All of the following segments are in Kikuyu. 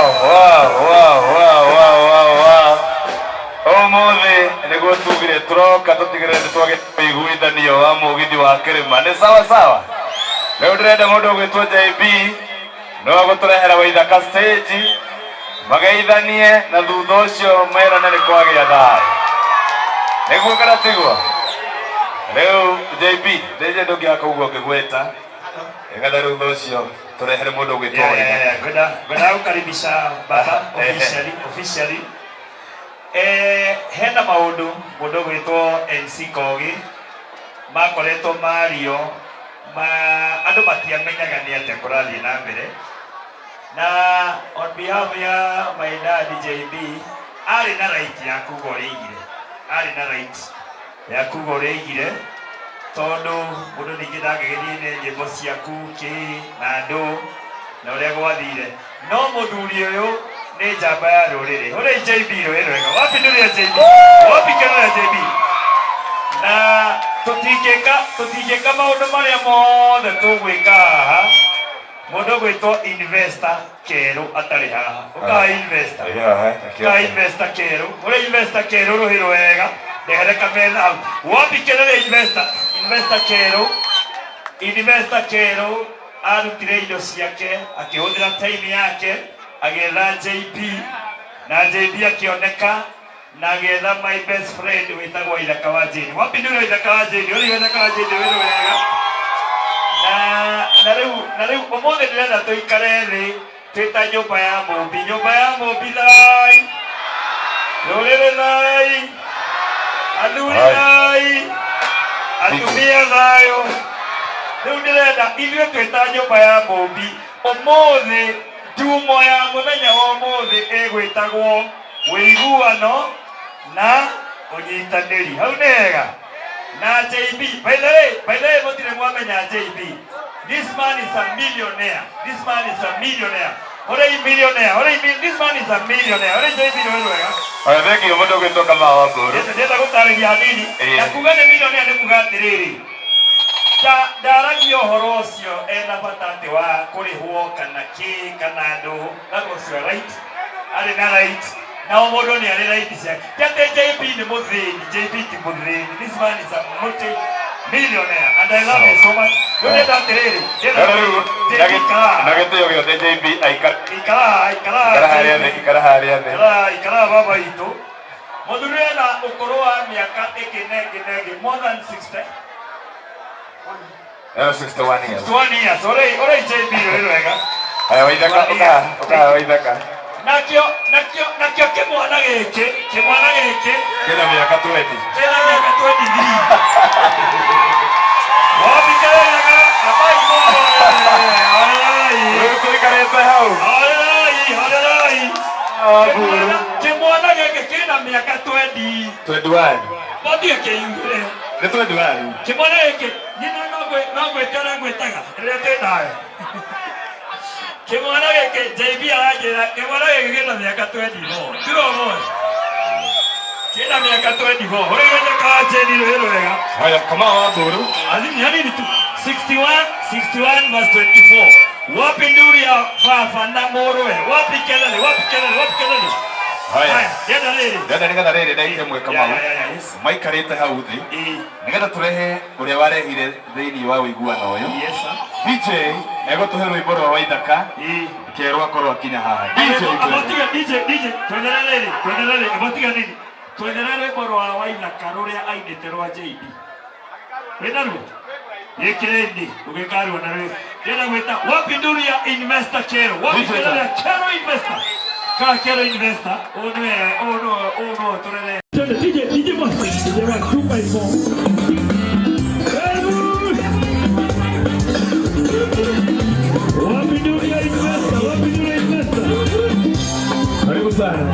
Wow, wow, wow, wow, wow, wow. Ũmũthĩ nĩguo tugire tũroka tũtigĩrĩre nĩ twagĩa ũiguithanio wa mũgithi wa kĩrĩma. Nĩ sawa sawa. Rĩu ndĩrenda mũndũ ũgwĩtwo JB no agũtũrehera Waithaka stage mageithanie na thutha ũcio merane nĩ kwagĩa thayũ. Nĩguo kana tiguo? Rĩu JB, ndĩnjĩ ndũngĩaga kũigua ũkĩgweta nĩgetha rĩu thutha ũcio tũrehere mũndũ ũgwĩtwo Waithaka. Yeah. Ngwenda gũkaribisha baba officially, officially. Hena maũndũ mũndũ ũgwĩtwo MC Kogi makoretwo mario ma andũ matiamenyaga nĩ atĩa kũrathiĩ na mbere, na on behalf ya my dad JB, arĩ na right ya kuga ũrĩa aigire, arĩ na right ya kuga ũrĩa aigire, tondũ mũndũ ningĩ ndangĩgĩthiĩ nĩ nyĩmbo ciaku kĩ na andũ na ũrĩa gwathire. No mũthuri ũyũ nĩ njamba ya rũrĩrĩ. Ũrĩa JB rũĩ rwega, wapi ndũrĩa JB, wapi kenera JB. Na tũtingĩka maũndũ marĩa mothe tũgwĩka haha mũndũ ũgwĩtwo Investor Kerũ atarĩ haha. Ũkaga Investor, ũkaga Investor Kerũ, ũrĩa Investor Kerũ rũhĩ rwega, ndehere kametha hau. Wapi kenera Investor, Investor Kerũ, Investor Kerũ arutire indo ciake, akĩhũthĩra time yake agĩetha JB, na JB akĩoneka, na agĩetha my best friend wĩtagwo Ithaka wa Jane. Wapi nĩ Ithaka wa Jane, ũrĩa Ithaka wa Jane wĩ wega. Na rĩu ũmũthĩ ndĩrenda tũikare thĩ twĩ ta nyũmba ya mũmbi, nyũmba ya mũmbi thai, rũrĩrĩ thai, athuri thai, atumia thayũ. Rĩu ndĩrenda ithuĩ twĩ ta nyũmba ya mũmbi ũmũthĩ, ndumo ya mũthenya wa ũmũthĩ ĩgwĩtagwo ũiguano na ũnyitanĩri. Hau nĩ hega. Na JB, by the way, mũtirĩ mwamenya JB. This man is a millionaire. This man is a millionaire. Ũrĩa millionaire, ũrĩa, this man is a millionaire. Ũrĩa JB nĩ wega. Oya, thank you mũndũ ũgwĩtwo Kamau wa Mbũrũ. Ndĩrenda gũtarĩria hanini. Na kuga nĩ millionaire nĩ kuga atĩrĩrĩ, ndaragia ũhoro ũcio ena bata atĩ wa kũrĩhwo kana kĩ kana andũ. That was your right. Arĩ na right. Na o mũndũ nĩ arĩ right ciake. Ti atĩ JB nĩ mũthĩni, JB ti mũthĩni. This man is a multi millionaire and I love you so much. Rĩu ndĩrenda atĩrĩrĩ, ndĩrenda Rĩu JB ikara. Na gĩtĩo gĩothe JB aikara. Ikara, ikara. Ikara harĩa thĩ, ikara harĩa thĩ. Ikara, ikara baba itũ. Mũthuri ena ũkũrũ wa mĩaka ĩngĩ na ĩngĩ na ĩngĩ, more than 60. 61 years. 61 years. Ũrĩa JB rũĩ rwega. Aya Waithaka, ũka ũka Waithaka. Nakĩo kĩmwana gĩkĩ Kĩna mĩaka 20. Kĩna mĩaka 23. Wambikĩrĩraga abai mothe. Rĩu tũikarĩte hau. Horerai, horerai. Wa Mbũrũ. Kĩmwana gĩkĩ kĩna mĩaka 20. 21. Mathiĩ kĩiyugĩre. Nĩ 21. Kĩmwana gĩkĩ nyina no ngwĩte ũrĩa ngwĩtaga rĩrĩa twĩ nawe. Kĩmwana gĩkĩ, JB aranjĩra kĩmwana gĩkĩ kĩna mĩaka 24. Tiga ũmwe. Kĩna mĩaka 24. Ũrĩa Waithaka wa Jane rũĩ rwega. Haya, Kamau wa Mbũrũ. Hanini hanini tu. 61 61 verse 24. Wapi nduru ya baba na mũrũwe? Wapi kelele? Wapi kelele? Wapi kelele? Haya. Haya, ndĩrenda rĩrĩ. Ndĩrenda nĩgetha rĩrĩ ndagĩka ĩmwe, Kamau. Yes. Maikarĩte hau thĩ. Nĩgetha tũrehe ũrĩa warehire thĩinĩ wa ũiguano ũyũ. Yes, sir. DJ egũtũhe rwĩmbo rwa Waithaka. Kerwo akorwo akinya haha. DJ twende. Abotiga DJ, DJ, twendere rĩrĩ, twendere rĩrĩ, abotiga nini. Twendere rwĩmbo rwa Waithaka rũrĩa ainĩte rwa JB. Wĩna ruo? Gĩkĩreni, ũgĩkaruo na rwĩ. Ndĩrenda gwĩta wapi nduru ya Investor Kero. Wapi DJ. kelele ya Kero Investor. Ka Kero Investor. Ũyũ nĩwe, ũyũ nĩwe tũrere. DJ, DJ boss. DJ boss, 2 by 4. Wapi nduru ya Investor? Wapi nduru ya Investor? Karibu sana.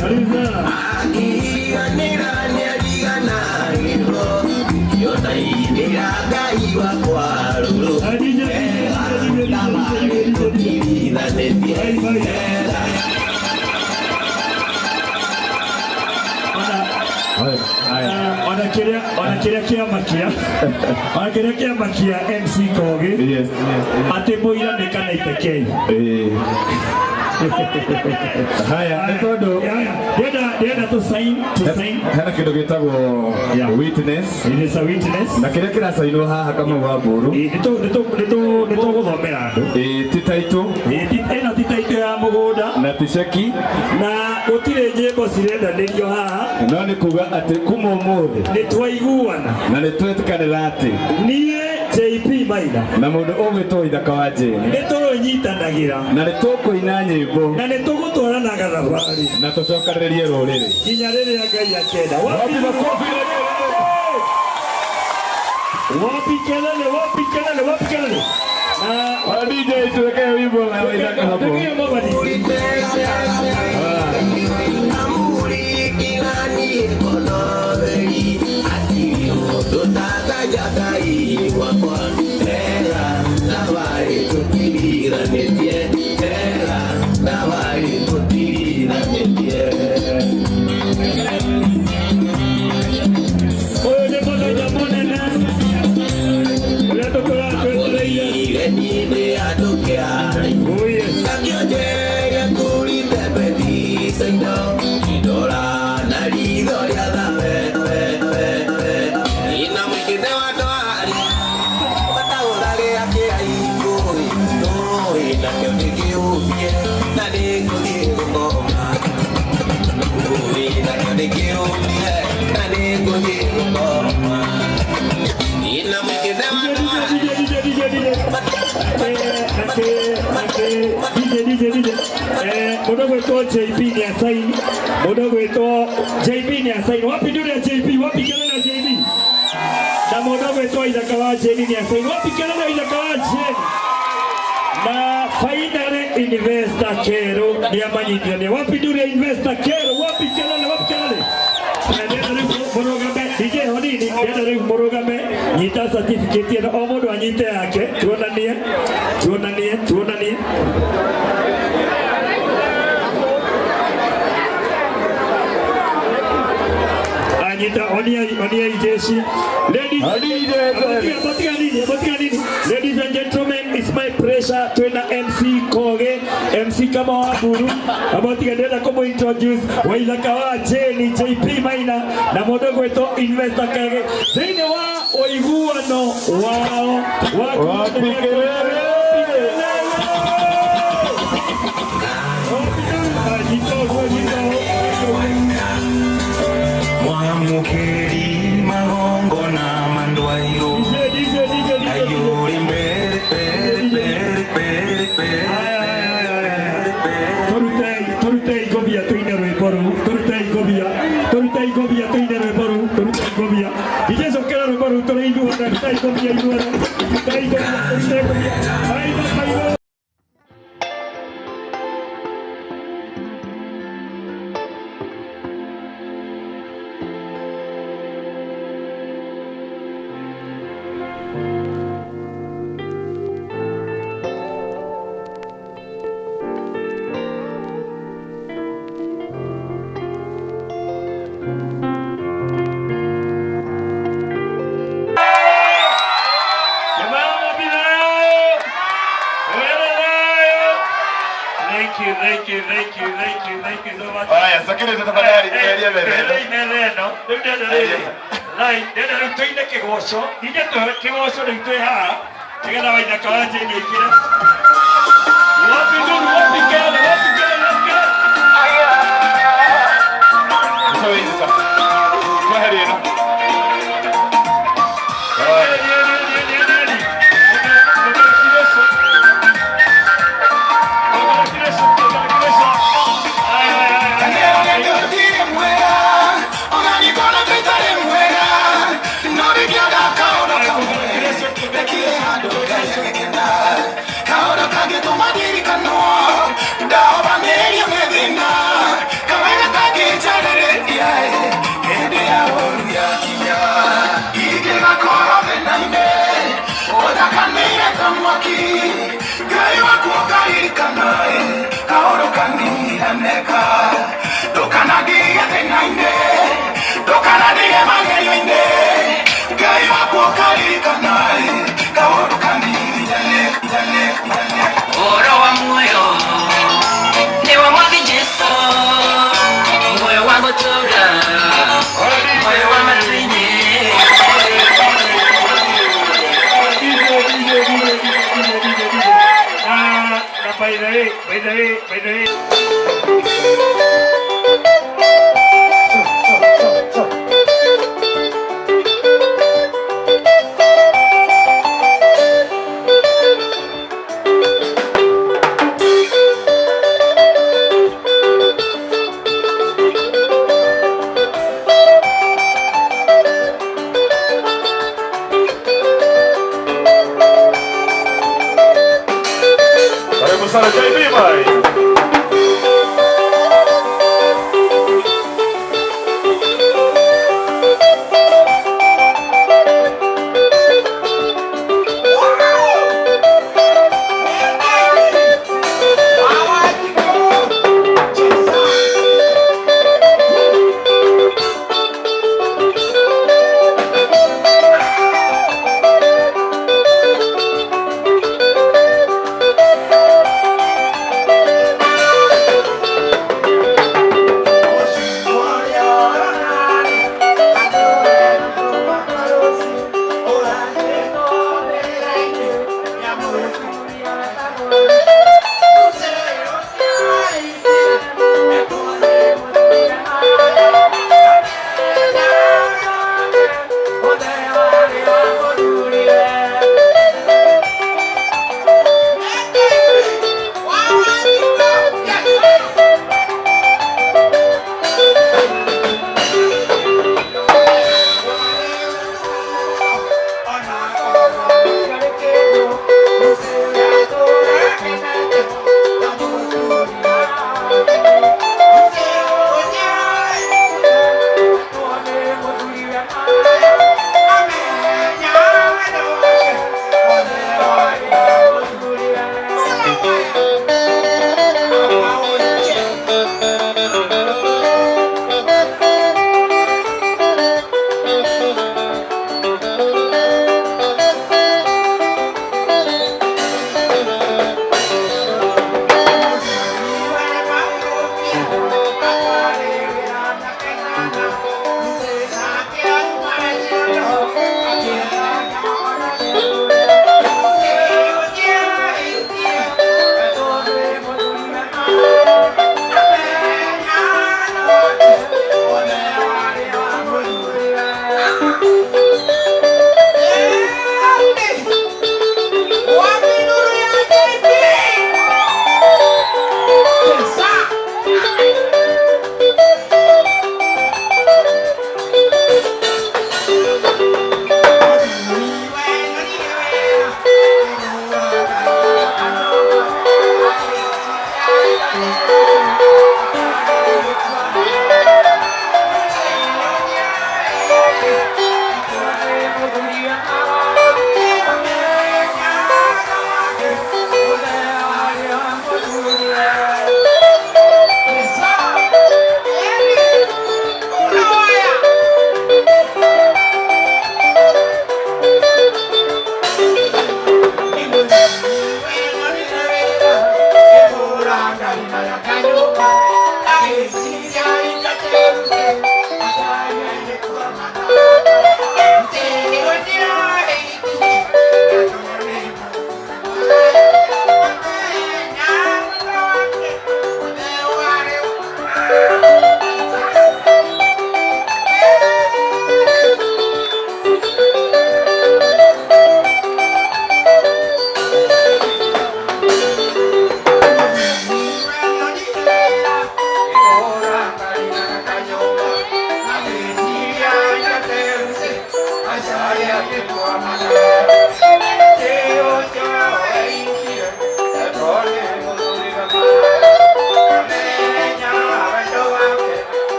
Karibu sana. Akĩriganĩra nĩariganagĩrwo yonainĩra Ngai wakwa rũrũ. Ah, DJ, DJ, DJ, DJ, DJ, DJ. Bye, bye. Ona kĩrĩa kĩamakia MC Kogi Yes. atĩ mũira nĩ kanaite. K. Haya, nĩ tondũ Ndĩrenda tũ sign, tũ sign. Hena kĩndũ gĩtagwo Yeah. witness. It is a witness. Na kĩrĩa kĩracainwo haha Kamau wa Mbũrũ. Nĩ tũgũthomera andũ. Ĩĩ, ti title. Ĩno ti title ya mũgũnda. Na ti ceki. Na gũtirĩ nyĩmbo cirendanĩrio haha. No nĩ kuga atĩ kuma ũmũthĩ nĩ twaiguana na nĩ twetĩkanĩra atĩ niĩ JP Maina na mũndũ ũgwĩtwo Ithaka wa Jane nĩ tũrũnyitanagĩra na nĩ tũkũina nyĩmbo na nĩ tũgũtwaranaga thabarĩ na tũcokanĩrĩrie rũrĩrĩ nginya rĩrĩa Ngai akenda. Wapi makofi? Wapi kelele? Wapi kelele? Wapi kelele? Na DJ tuweke wimbo wa Ithaka hapo. Tupigie mabadi. Ũyũ nĩ mũthenya mũnene ũrĩa tũkoragwo twetereire. Oh yes. DJ, DJ, DJ, DJ. DJ, DJ, DJ. Mũndũ gwĩtwo JP nĩ asaini. Mũndũ gwĩtwo JP nĩ asaini. Wapi nduri ya JP? Wapi kelele ya JP? Na mũndũ gwĩtwo Ithaka wa Jane nĩ asaini. Wapi kelele ya Ithaka wa Jane? Na finally investor Kero nĩ amanyitithania. Wapi nduri ya investor Kero? Wapi kelele? Wapi kelele? Ndĩrenda rĩu mũrũgame DJ Honini, ndĩrenda rĩu mũrũgame, nyita certificate ĩno, o mũndũ anyite yake, tuonanie, tuonanie, tuonanie. Anyita, oniai, oniai jeshi. Ladies, Patika nini, patika nini. Ladies and gentlemen, it's my pleasure twina MC Koge, MC kama wa Mburu. Abatika ndĩrenda kũmũ introduce Waithaka wa Jane, JP Maina na mũndũ gwĩtwo Investor Kege thĩinĩ wa ũiguano wao wa Wapi kelele? Mwamukeri magongona mandwairo ayuri mbere mbere mbere mbere mbere. Turutei ngobia tuine rwĩmbo rũu, turutei ngobia, turutei ngobia tuine rwĩmbo rũu, turutei ngobia. DJ cokera rwĩmbo rũu tũrĩ ithuothe, rutei ngobia ithuothe, rutei ngobia, turutei ngobia. Maitho, maitho. Thank you, thank you, thank you, thank you, thank you so much. Haya, security tafadhali, eheria metha ĩno. Metha ĩno, rĩu ndĩrenda rĩrĩ. Lai, ndĩrenda rĩu tũine kĩgoco. Ningĩ tũhe kĩgoco rĩu twĩ haha, nĩgetha Waithaka wa Jane aingĩre. Wapi nduru, wapi kelele, wapi kelele, wapi kelele. Tutoe hizi sasa. Tweherie ĩno. Haya. How By the way, by the way, by the way. Karibu sana JB bhai.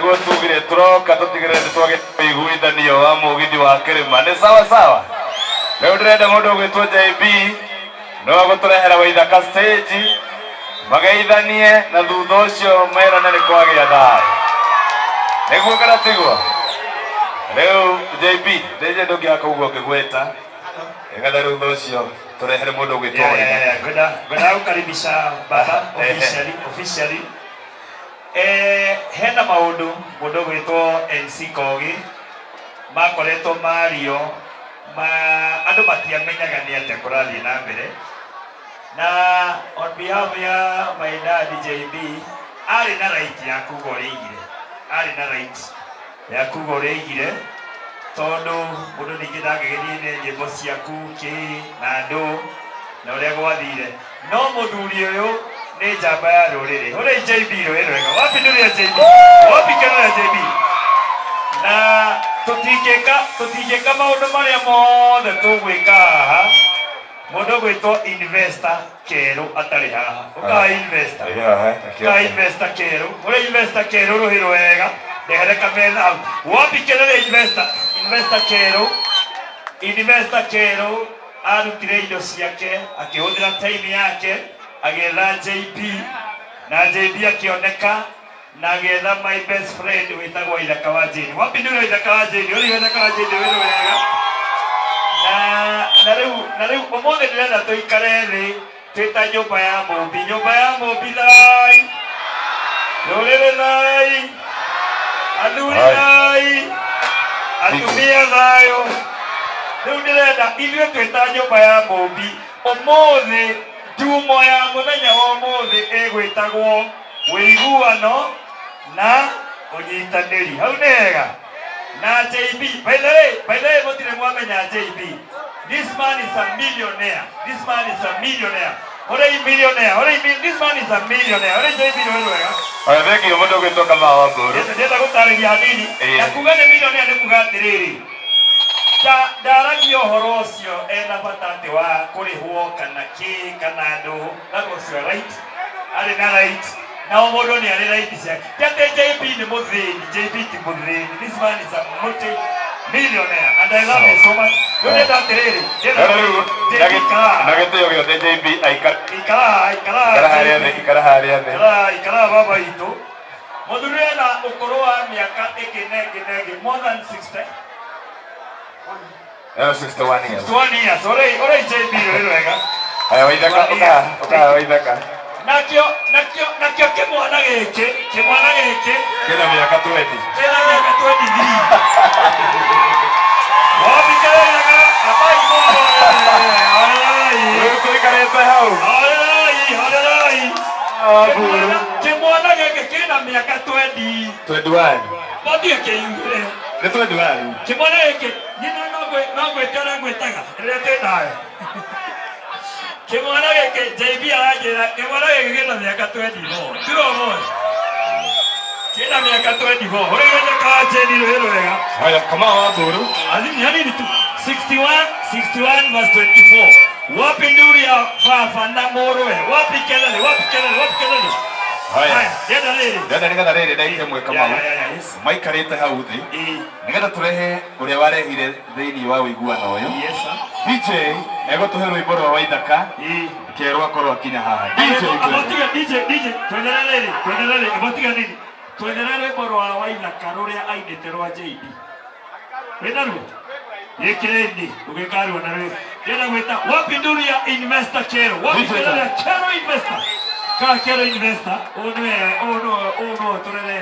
Nĩguo tugire tũroka tũtigĩrĩre nĩ twagĩa ũiguithanio wa mũgithi wa kĩrĩma. Nĩ sawa sawa. Rĩu ndĩrenda mũndũ ũgwĩtwo JB no agũtũrehera Waithaka stage mageithanie na thutha ũcio merane nĩ kwagĩa thayũ. Nĩguo kana tiguo? Rĩu JB ndĩnjĩ ndũngĩhaka ũguo ngĩgwĩta nĩgetha rĩu thutha ũcio tũrehere mũndũ ũgwĩtwo Waithaka. Ngwenda gũkaribisha baba officially officially. Hena maũndũ mũndũ ũgwĩtwo MC Kogi makoretwo mario ma andũ matiamenyaga nĩ atĩa kũrathiĩ na mbere, na on behalf ya my dad JB, arĩ na right ya kuga ũrĩa aigire, arĩ na right ya kuga ũrĩa aigire, tondũ mũndũ ningĩ ndangĩgĩthiĩ nĩ nyĩmbo ciaku kĩ na andũ na ũrĩa gwathire. No mũthuri ũyũ nĩ njamba ya rũrĩrĩ. Ũrĩa JB rũĩ rwega, wapi ndũrĩa JB, wapi kenera JB. Na tũtingĩka maũndũ marĩa mothe tũgwĩka haha mũndũ ũgwĩtwo investor Kerũ atarĩ haha. Ũkaga investor, ka investor Kerũ, ũrĩa investor Kerũ rũhĩ rwega, ndehere kametha hau. Wapi kenera investor, investor Kerũ, investor Kerũ arutire indo ciake, akĩhũthĩra time yake agĩetha JB, na JB akĩoneka, na agĩetha my best friend wĩtagwo Ithaka wa Jane. Wapi ndũrĩ Ithaka wa Jane, ũrĩ Ithaka wa Jane wĩ wega. Na rĩu ũmũthĩ ndĩrenda tũikare thĩ twĩ ta nyũmba ya mũmbi, nyũmba ya mũmbi thai, rũrĩrĩ thai, athuri thai, atumia thayũ. Rĩu ndĩrenda ithuĩ twĩ ta nyũmba ya mũmbi ũmũthĩ, ndumo ya mũthenya wa ũmũthĩ ĩgwĩtagwo ũiguano na ũnyitanĩri. Hau nĩ hega. Na JB, by the way, mũtirĩ mwamenya JB, this man is a millionaire, this man is a millionaire. Ũrĩa millionaire, ũrĩa this man is a millionaire. Ũrĩa JB nĩ wega. Oya, thank you mũndũ ũgwĩtwo Kamau wa Mburu. Ndĩrenda gũtarĩria hanini. Na kuga nĩ millionaire nĩ kuga atĩrĩrĩ, ndaragia ũhoro ũcio ena bata atĩ wa kũrĩhwo kana kĩ kana andũ. That was your right, arĩ na right, na o mũndũ nĩ arĩ right ciake. Ti atĩ JB nĩ mũthĩni, JB ti mũthĩni. This man is a multi millionaire and I love you so much. Rĩu ndĩrenda atĩrĩrĩ, ndĩrenda Rĩu JB ikara, na gĩtĩo gĩothe JB aikara ikara, ikara. Ikara harĩa thĩ, ikara harĩa thĩ. Ikara, ikara baba itũ. Mũthuri ena ũkũrũ wa mĩaka ĩngĩ na ĩngĩ na ĩngĩ, more than 60. 61 years. 61 years. Ũrĩa JB rũĩ rwega. Aya Waithaka, ũkaha ũkaha Waithaka. Nakĩo kĩmwana gĩkĩ kĩna mĩaka 20. Kĩna mĩaka 23. Wambikĩrĩraga abai. Rĩu tũikarĩte hau. Horerai, horerai. Wa Mburu. Kĩmwana gĩkĩ kĩna mĩaka 20. 21. Mathiĩ kĩiyũre. Nĩ 21. Kĩmwana gĩkĩ nyina no ngwĩte ũrĩa ngwĩtaga rĩrĩa twĩ nawe. Kĩmwana gĩkĩ, JB aranjĩra kĩmwana gĩkĩ kĩna mĩaka 24. Tiga ũmũthĩ kĩna mĩaka 24. Ũrĩa gĩthaka wa Jane rũĩ rwega. Haya, Kamau wa Mburu. Hanini hanini tu. 61 61 verse 24. Wapi nduru ya baba na mũrũwe? Wapi kelele, wapi kelele, wapi kelele? Haya. Haya, ndĩrenda rĩrĩ. Ndĩrenda nĩgetha rĩrĩ ndagĩka ĩmwe Kamau. Yeah, yes. Maikarĩte hau thĩ nĩgetha tũrehe ũrĩa warehire thĩinĩ wa ũiguano ũyũ. Yes, sir. DJ egũtũhe rwĩmbo rwa Waithaka kerwo akorwo akinya haha. DJ Abotiga DJ, DJ, twendere rĩrĩ, twendere rĩrĩ, abotiga nini. Twendere rwĩmbo rwa Waithaka rũrĩa ainĩte rwa JB. Wĩna ruo? Gĩkĩrĩni, ũgĩkaruo na rwĩmbo. Ndĩrenda gwĩta wapi nduru ya investor Kero. Wapi DJ. kelele ya Kero investor. Ka Kero investor, ũyũ nĩwe, ũyũ nĩwe, ũyũ nĩwe tũrere.